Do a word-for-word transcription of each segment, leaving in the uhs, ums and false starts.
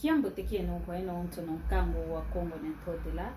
Kiambote kieno kweno ontono nkangu wa Kongo dia Ntotela.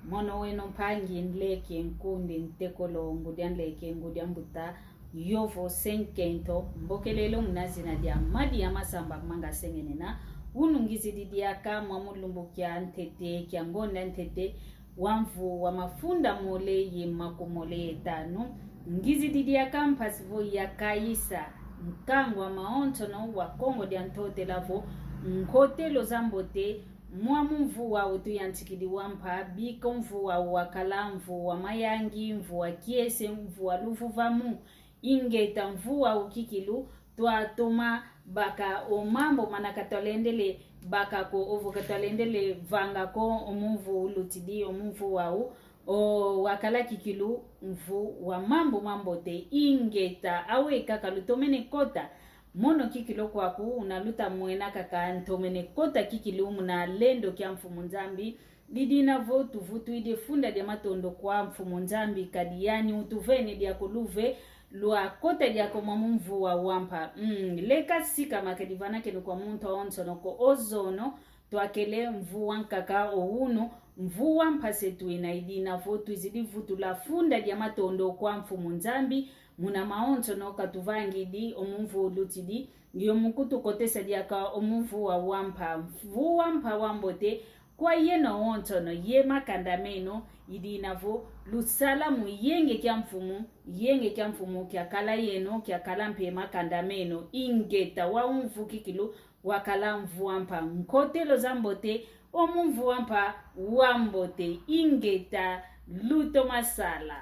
Mono weno mpangi nleke nkundi ntekolo ngudi a nleke ngudi a mbuta, yovo senkento, mbokelelo muna zina dia Madi ya Masamba Manga Sengenena. Unu ngizidi diaka mwa mu lumbu kia ntete, kia ngonda ntete, wa mvu wa mafunda mole ye makumole ye tanu. Ngizidi diaka mpasi vo ya kaisa nkangu wa maontono wa Kongo dia Ntotela vo nkotelo za mbote mwa mu mvu wau tuyantikidi wa mpa, bika mvu wau wakala mvu wa mayangi, mvu wa kiese, mvu wa luvuvamu. Ingeta, mvu wau kikilu twatoma baka o mambu mana ka twalendele baka ko, ovo ka twalendele vanga ko o mu mvu ulutidi, o mu mvu wau o wakala kikilu mvu wa mambu mambote. Ingeta, awe kaka lutomene kota. Mono kikilu kwaku una luta mwena kaka ntomene kota kikilu muna lendo kia Mfumu Nzambi. Didina vo tuvutwidi funda dia matondo kwa Mfumu Nzambi, kadi yani utuvene diako luve lwa kota diako mwa mu mvu wau wa mpa. Mm, leka sikama kadi vana keno kwa muntu onsono ko. Ozono twakele mvu wa nkaka o unu, mvu wa mpa se twina. Idina vo twizidi vutula funda dia matondo kwa Mfumu Nzambi muna maonsono katuvangidi o mu mvu ulutidi, yo mu kutukotesa diaka o mu mvu wau wa mpa. Mvu wa mpa wa mbote kwa yeno onsono ye makanda meno. Idina vo lusala mu yenge kia Mfumu, yenge kia Mfumu kiakala yeno, kiakala mpe makanda meno. Ingeta, wau mvu kikilu wakala mvu wa mpa. Nkotelo za mbote o mu mvu wa mpa wa mbote. Ingeta, lutoma sala.